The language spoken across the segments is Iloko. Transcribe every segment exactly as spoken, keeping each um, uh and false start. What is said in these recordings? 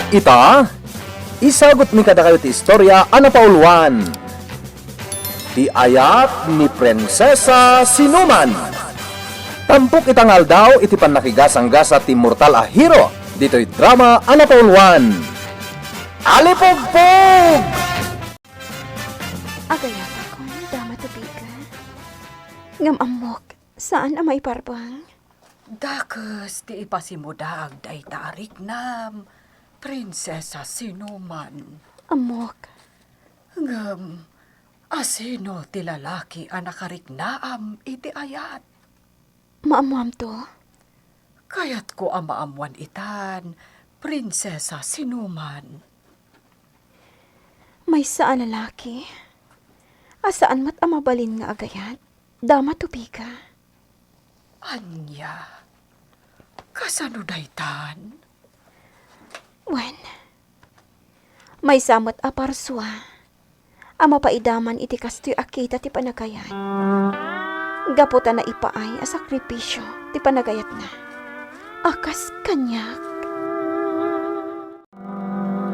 Ita, isagutmi kadakayo ti istorya a napauluan, Ti Ayat ni Prinsesa Sinuman. Tampok ita nga aldaw iti pannakigasanggasat ti immortal a hero ditoy drama a napauluan, Alipugpug! Agayatakon, Dama Tubiga. Ngem ammok, saan a maiparbeng. Dakes ti ipasimudag dayta a riknam, Prinsesa Sinuman. Ammok. Ngem, asino ti lalaki a nakariknaam iti ayat? Maammoamto? Kayatko a maammoan itan, Prinsesa Sinuman. Maysa a lalaki a saan met a mabalin nga agayat, Dama Tubiga. Ania? Kasano daytan? Wen, maysa met a parsua a mapaidaman iti kastoy a kita ti panagayat. Gapu ta naipaay a sakripisio ti panagayatna a kas kaniak.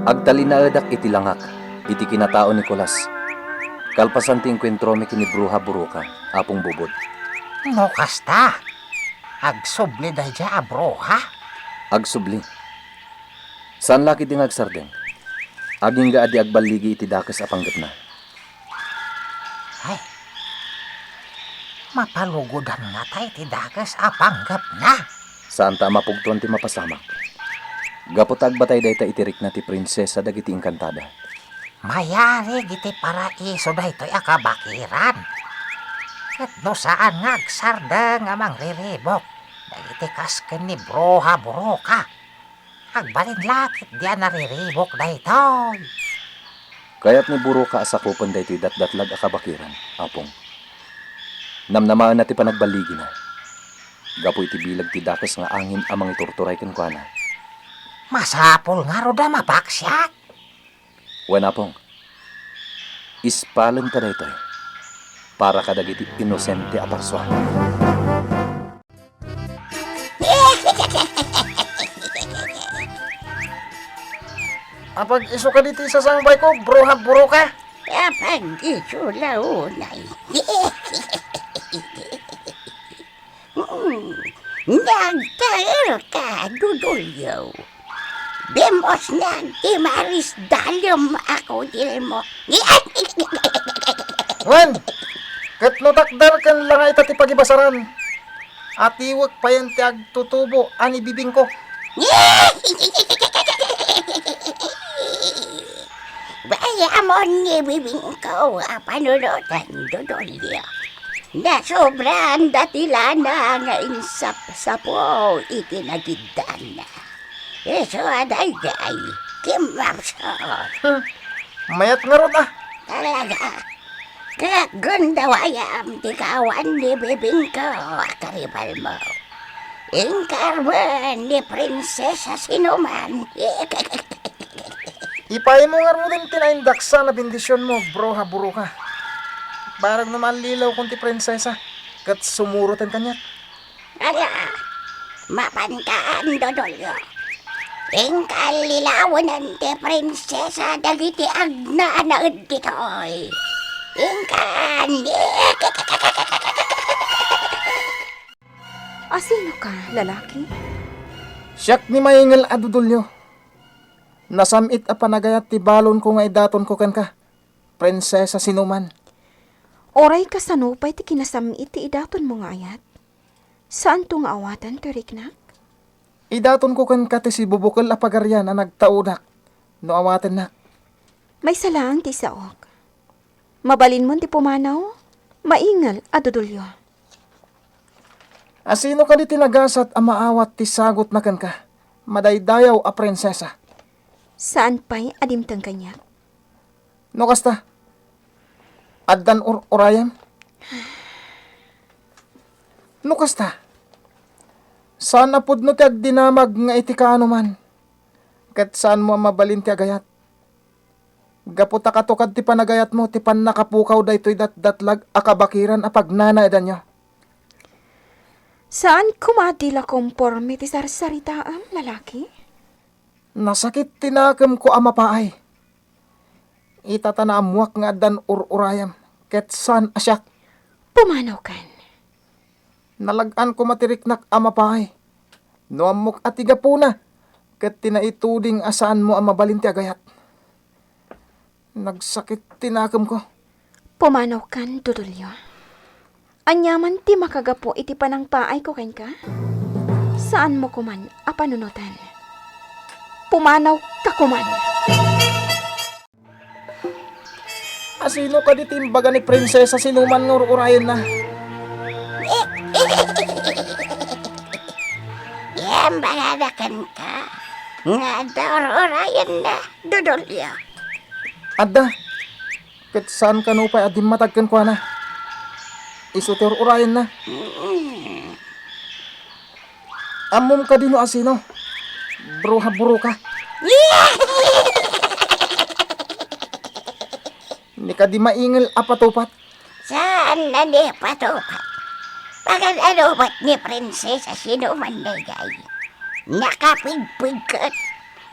Agtalinaedak iti langak iti kinatao ni Nicolas, kalpasan ti engkuentromi ken ni Bruha Buruka, Apong Bubod. No kasta, agsubli daydiay a bruha? Agsubli. Saan la ketdi nga agsardeng. Agingga a di agballigi iti dakes a panggepna. Ay, mapalugodan ngata iti dakes a panggepna. Saanta a mapugtoan ti mapasamak. Gapu ta agbatay dayta iti rikna ti prinsesa dagiti engkantada. Mayarig iti paraiso daytoy a kabakiran. Ket no saan nga agsardeng a mangriribuk dagiti kas ken ni Bruha Buruka, agbalin la ketdi a nariribuk daytoy. Kayat ni Buruka a sakupen daytoy datdatlag a kabakiran, Apong. Namnamaenna ti panagballigina. Gapu iti bileg ti dakes nga angin a mangiturturay kenkuana. Masapul ngarud a mapaksiat? Wen, Apong. Ispalenta daytoy para kadagiti inosente a parsua. Apag-isu kadi ti sasangbayko, Bruha Buruka? Apag-isu la unay. Mm, nagtaerka, Dudulyo. Bimosna ti marisdalem a kudilmo. Wen, ket no takder ken la nga ita ti pagibasaran, atiwek payen ti agtutubo a ni bibingko. Bayamon ni bibingko a panunoten, Dudulyo. Nasobraan da ti lana nga insapsapo iti nagiddanna. Isu a daydiay, kimmapsot. Hmm. Mayat ngarud, a. Talaga. Ket gundawayam ti kaawan ni bibingko a karibalmo. Inkarben ni Prinsesa Sinuman. Ipaaymo ngaruden ti naindaksan a bendisionmo, Bruha Buruka. Barag no maallilawkon ti prinsesa, ket sumuroten kaniak. Ala, mapankan, Dudulyo. Inka allilawenen ti prinsesa dagiti agnanaed ditoy. Inka ni- Asinoka, lalaki? Siak ni maingel a Dudulyo. Nasam-it a panagayat ti balonko nga idatonko kenka, Prinsesa Sinuman. Uray kasano pay ti kinasam-it ti idatonmo nga ayat, saanto nga awaten toy riknak? Idatonko kenka ti sibubukel a pagarian a nagtaudak no awatennak. Maysa laeng ti saok. Mabalinmon ti pumanaw, maingel a Dudulyo. Asino kadi ti nagasat a maawat ti sagutna kenka, madaydayaw a prinsesa? Saan pay a dimteng kaniak? No kasta, addan ur-urayem? No kasta, saan a pudno ti agdinamag nga iti kaanoman, ket saanmo a mabalin ti agayat. Gapu ta katukad ti panagayatmo ti pannakapukaw daytoy datdatlag a kabakiran a pagnanaedanyo. Saan koma a dila komporme ti sarsaritaam, lalaki? Nasakit ti nakemko a mapaay. Ita ta naammoak nga addan ur-urayam, ket saan a siak. Pumanawkan. Nalag-an koma ti riknak a mapaay. No ammok a ti gapuna, ket ti naituding a saanmo a mabalin ti agayat. Nagsakit ti nakemko. Pumanawkan, Dodolio. Ania man ti makagapu iti panangpaayko kenka? Saanmo koman a panunotan. Pumanawka koman. Asino kadi ti imbaga ni Prinsesa Sinuman nga ur-urayenna? Imbagada kenka nga adda ur-urayenna, Dodolio. Adda. Ket saan kano pay a dimmatag kenkuana. Isu ti ur-urayenna. Mm. Ammom kadi no asino? Bruha buruka. Ni kadi maingel a patupat. Saan a ni patupat? Pagad-ano met ni Prinsesa Sinuman daydiay? Nakapigpigket.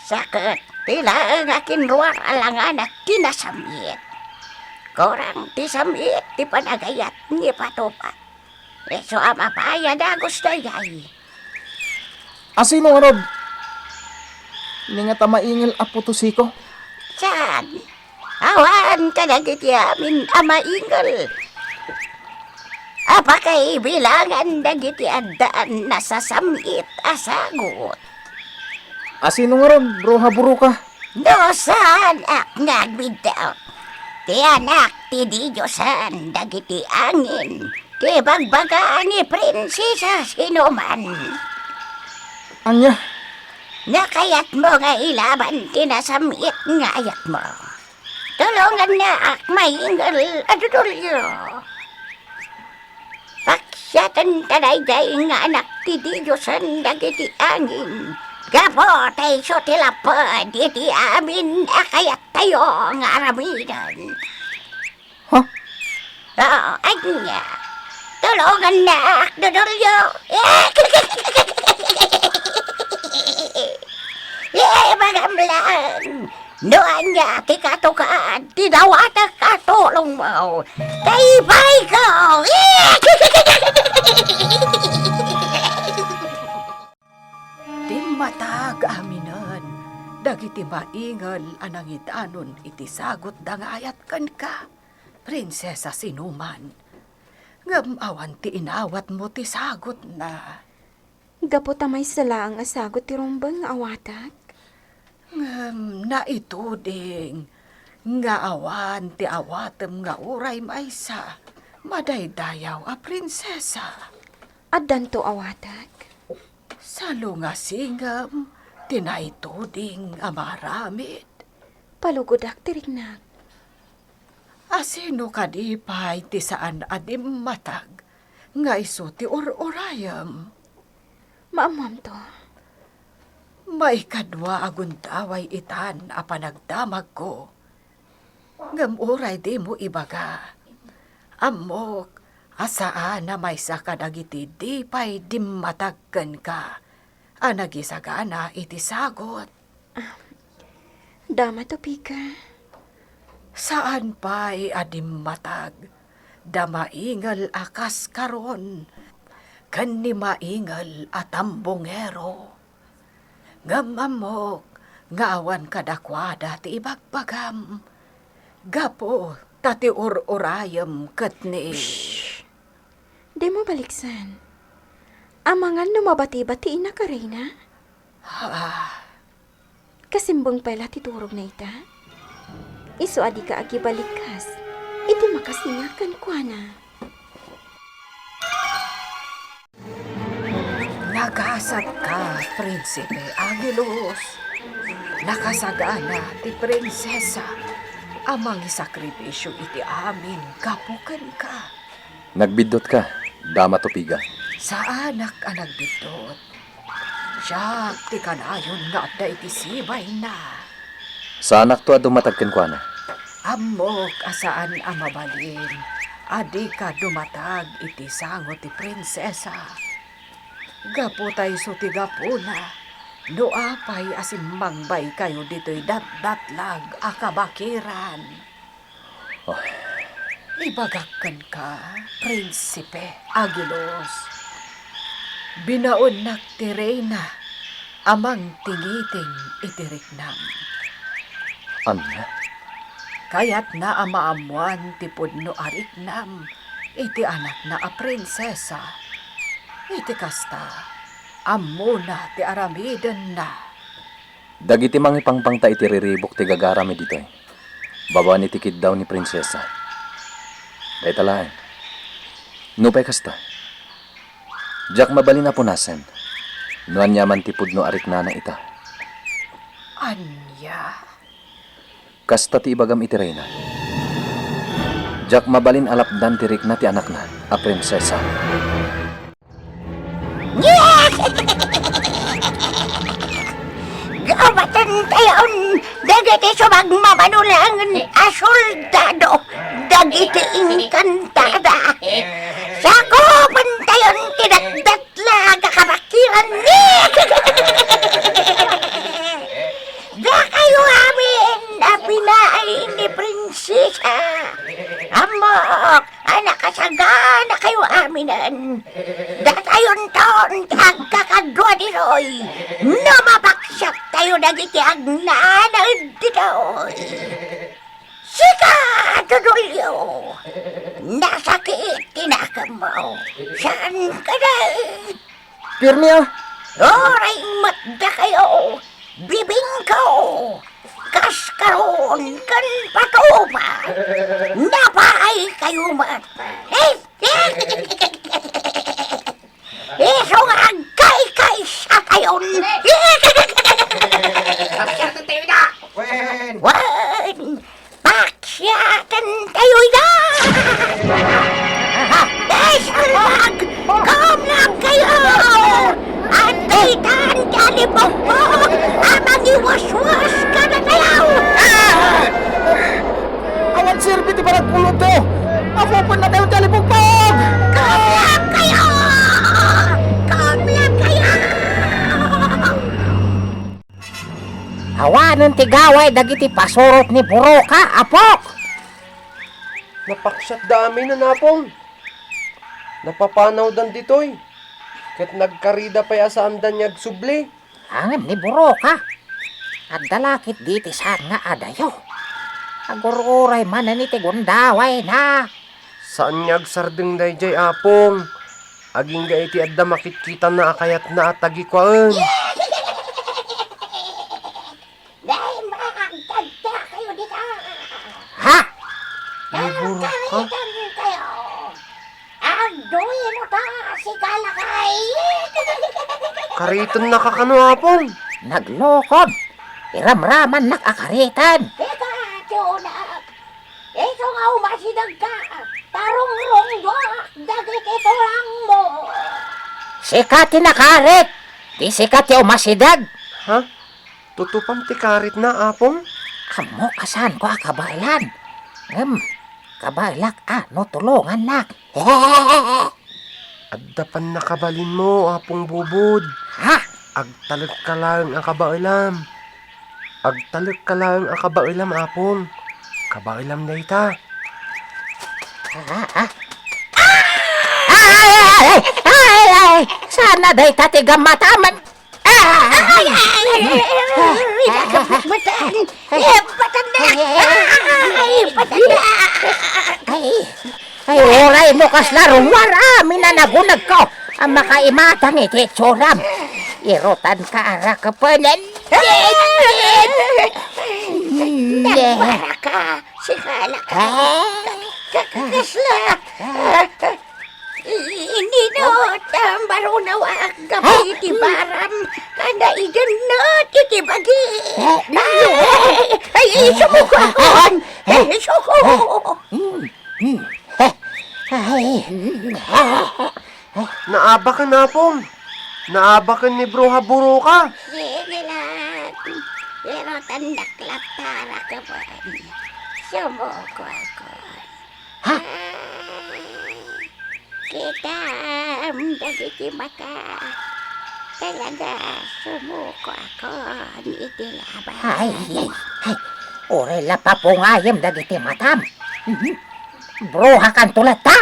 Saket, ti laeng a kinruar a langanak ti nasamit. Kurang ti samit ti panagayat ni patupat. Isu a mapaay a dagus daydiay. Asino ngarud? Ni ngata maingel a putosiko? Saan? Awan kadagiti amin a maingel. Apay bilangan dagiti addaan nasasam-it a sagut? Asino ngarud, Bruha Buruka? No saanak nga agbiddut, ti anak ti didiosan dagiti angin, ti ibagbaga ni Prinsesa Sinuman. Ania? No kayatmo nga ilaban ti nasam-it nga ayatmo, tulongannaak maingel a Dodolio. Paksiatenta daydiay nga anak ti didiosen dagiti angin, gapu ta isu ti lapped iti amin a kayattayo nga aramiden. Ha? Oo, ania? Tulongannaak, Dodolio. Ibagam laeng. No ania ti katukad ti dawatek a tulongmo, ta ibayko. Dimmatag aminen dagiti maingel a nangidanon iti sagutda nga ayat kenka, Prinsesa Sinuman. Ngem awan ti inawatmo ti sagutna. Gapu ta maysa laeng a sagut ti rumbeng nga awatek. Ngem naituding nga awan ti awatem nga uray maysa, madaydayaw a prinsesa. Addanto awatek. Salungasingem ti naituding a maaramid. Palugodak ti riknak. Asino kadi pay ti saan a dimmatag nga isu ti ur-urayem? Maammoamto. Maikadua a gundaway itan a panagdamagko. Ngem uray dimo ibaga, ammok a saan a maysa kadagiti di pay dimmatag kenka a nagisagana iti sagut. Ah, dama to, Piga. Saan pay a dimmatag da maingel a kaskaron ken ni maingel a tambongero. Ngem ammok nga awan kadakuada ti ibagbagam, gapu ta ti ur-urayem ket ni... Shh! Dimo baliksan. Amangan no mabati-batiinak a reyna? Ah. Kasimbeng pay la ti turogna ita? Isu a dika agibalikkas iti makasinga kenkuana. Nagasatka, Prinsipe Angelos. Nakasagana ti prinsesa a mangisakripisio iti amin gapu kenka. Nagbiddutka, Dama Tupiga. Saanak a nagbiddut. Siak ti kanayon nga adda iti sibayna. Saanakto a dumatag kenkuana. Ammok a saan a mabalin a dika dumatag iti sango ti prinsesa. Gapu ta isu ti gapuna No apay a simmangbaykayo ditoy datdatlag a kabakiran, Oh. Ibagak kenka, Prinsipe Agilus. Binaonnak ti reyna a mangtingiting iti riknam. Ania? Kayatna a maammoan ti pudno a riknam iti anakna a prinsesa. Iti kasta, ammona ti aramidenna. Dagiti mangipangpangta iti riribuk ti gagarami ditoy, babaen iti kiddaw ni prinsesa. Dayta laeng. Nupay kasta, diak mabalin a punasen no ania man ti pudno a riknana ita. Ania? Kasta ti ibagam iti reyna. Diak mabalin a lapdan ti rikna ti anakna a prinsesa. Gabaten tayon dagiti sumagmamano laengen a soldado dagiti engkantada. Sakupen tayon ti datdatlag a kabakiran. Dakayo amin a binain ni Prinsesa. Ammok a nakasaganakayo aminen. Datayonton ti agkakadua ditoy no mapaksiattayo dagiti agnanaed ditoy. Sika, Dudulio, nasakit ti nakemmo. Saan ka na? Pirmi a. Uray met dakayo, bibingko, kaskaron, ken patupa. Napaaykayo met. Eh, eh. Isu nga agkaykaysa tayon. Paksiaten tayo ida. Wen. Wen. Paksiaten tayo ida. Isu nga agkaymakayo. Adda itan ti alipugbog a mangiwaswas kadatayo. Awan serbi ti panagpulotto. Apupenna tayo ti alipugbog. Kablakayo! Kablakayo! Awanen ti gaway dagiti pasurot ni Buroka, apok! Napaksiatda aminen, apong. Napapanawdan ditoy. Ket nagkarida pay a saanda nga agsubli. Ngem ni Buroka, adda la ketdi ti saan nga adayo. Agur-uray manen iti gundawayna. Saan nga agsardeng daydiay, apong. Agingga iti adda makitkitana a kayatna a tagikuaen. Dayta, agkadkakayo dita. Ha? Ni Buroka? Agkariten kayo. Agduino ta, sika lakay. Karitennaka kano, apong? Naglukom. Iramramannak a kariten. Ika, tiunak. Isu nga umasidegka, tarungrungduak dagiti tulangmo. Sika ti nakarit, di sika ti umasideg. Ha? Tutupam ti karitna, apong? Ammok a saanko a kabaelan. Ngem, kabaelak a no tulongannak. Adda pannakabalinmo, Apong Bubod. Ha? Agtalekka laeng a kabaelam. Agtalekka laeng a kabaelam, Apong. Kabaelam dayta. Ha? Ha? Ay, ay, ay, ay, ay, ay, sana dayta ti gammatam. Ay, ay, ay, ay, ay, ay, ay, ay, ay, ay, ay, patanda! Ay, patanda! Ay, ay, uray no kasla ruar, amin a nagunegko a makaimatang iti itsuram. Irutanka a rakepenen. Nagbaraka, sikalak. Ka-, ka-, kasla. Inino, ta marunaw a aggapu iti baram, kada idenno ti bagi. Ay, ay, sumuko akon. Ay, suko. Ay. Naabaken, Apong. Naabaken ni Bruha Buroka. Sige lang. Pero tandak laptara ka ba? Sumuko akon. Ha? Kitam dagiti mata. Talaga, sumuko ako iti laban. Ay, ay, ay. Uray la papungayem dagiti matam. Mhm. Bruhakanto latta?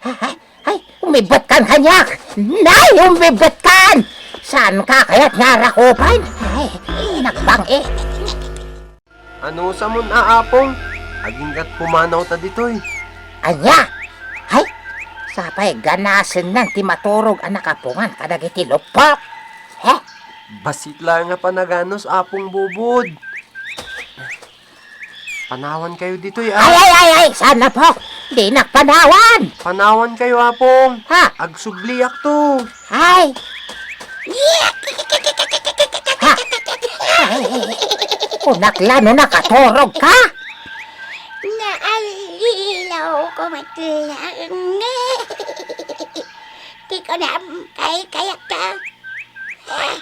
Ay, ay, umibetkan kaniak! Nay, umibetkan! Saanka kayat nga arakupan? Ay, nagbang-i. Anusamon a, Apong? Agingga't pumanawta ditoy. Ania? Ay, sapay ganasennan ti maturog a nakapungan kadagiti luppok. He? Bassit laeng a panaganos, Apong Bubod. Panawankayo ditoy, a. Ay, ay, ay, ay! Saan na po? Dinak panawan! Panawankayo, Apong. Ha? Agsubliakto. Ay! Ha? Ay, kunak la no nakaturog ka? Naallilaw ko met lang. Ti kunam, kaykayatko. Ah,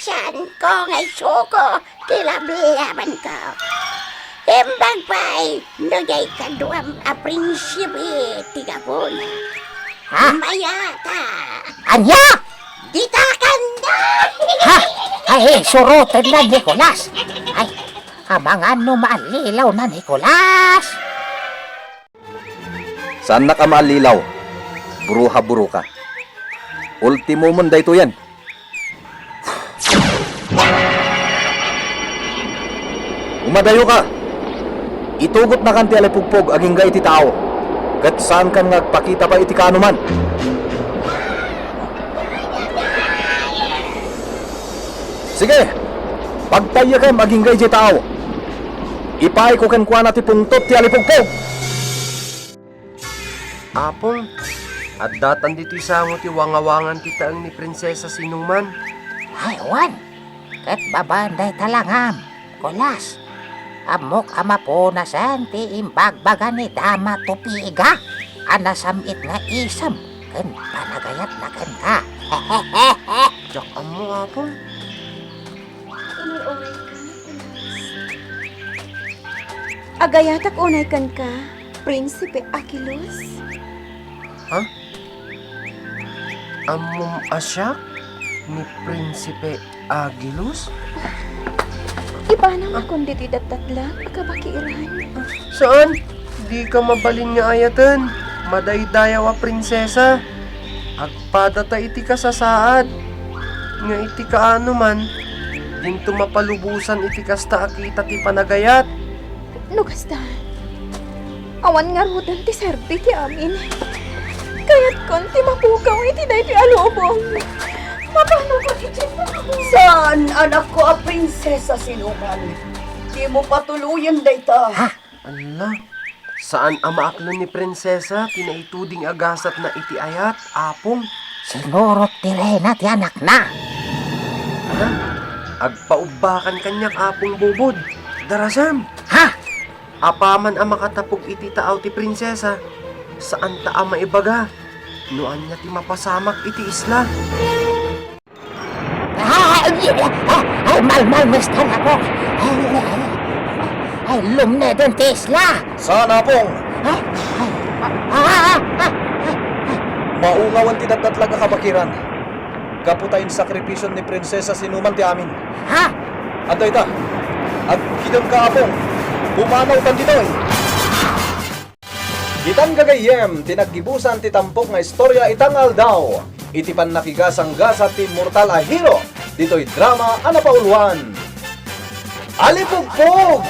saanko nga isuko ti lablabanko. Imbag pay no diay kaduam a prinsipe ti gapuna. Ha? Mayata. Ania? Dita kanda! Ha? Ay, suroten na, Nicolas. Ay, amangan no maallilaw na, Nicolas. Saannak a maallilaw. Bruha-bruka. Ultimomon daytoyen. Umadayoka. Itugotnakan ti alipugpog agingga iti tao, ket saankan nga agpakita pay iti kaanoman. Sige, pagtayyakem agingga idiay tao. Ipaayko kenkuana ti pungtot ti alipugpog. Apong, addatan ditoy sango ti wangawangan ti taeng ni Prinsesa Sinuman. Ay, wen, ket babaen dayta langam, Kulas. Ammok a mapunasen ti imbagbaga ni Dama Tupiga a nasam-it nga isem ken panagayatna kenka. Diak ammo, Apong. Unayen ka, Kulas. Agayatak unay kenka, Prinsipe Aguilos. Ha? Ammom a siak ni Prinsipe Aguilos? Ibanam a kundi ti datdatlag a kabakiran. Saan? Dika mabalin nga ayaten. Madaydayaw a prinsesa. Agpadata iti kasasaad. Nga iti kaano man, dinto mapalubosan iti kasta a kita ti panagayat. No kasta, awan ngaruden ti serbi ti amin. Kayatkon ti mapukaw iti daytoy a lubong. Mapanokon iti lubong. Saan, anakko a Prinsesa Sinuman. Dimo patuloyen dayta. Ha? Ala, saan a maaklon ni Prinsesa ti naituding a gasatna iti ayat, Apong. Sinurot ti reyna ti anakna. Ala, agpaubbakan kaniak, Apong Bubod. Darasem. Ha? Apaman a makatapog iti taaw ti prinsesa, saanta a maibaga no ania ti mapasamak iti isla. Ay, ay, ay, malmalmestan ako. Ay, ay, ay, ay, lumneden ti isla. Saan, Apong? Ay, ay, ah, ah, ah, ah, ah. Maungawan ti datdatlag a kabakiran. Gapu ta insakripisyon ni Prinsesa Sinuman ti amin. Ha? Adda ita. Agkidemka, Apong. Pumanawtan ditoy. Ditan gagayyem ti naggibusan ti tampok nga istorya ita nga aldaw iti pannakigasanggasat ti immortal a hero ditoy drama a napauluan, Alipugpog!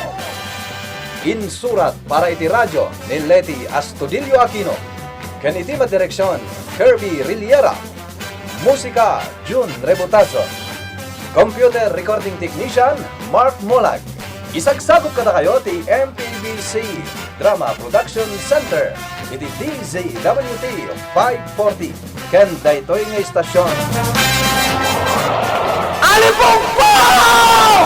Insurat para iti radio ni Leti Astudillo Aquino ken iti madireksion, Kirby Riliera. Musika, Jun Rebutazo. Computer recording technician, Mark Molag. Isagsagop kadakayo ti M P B C Drama Production Center iti D Z W T five forty ken daytoy nga istasyon. Alipugpog!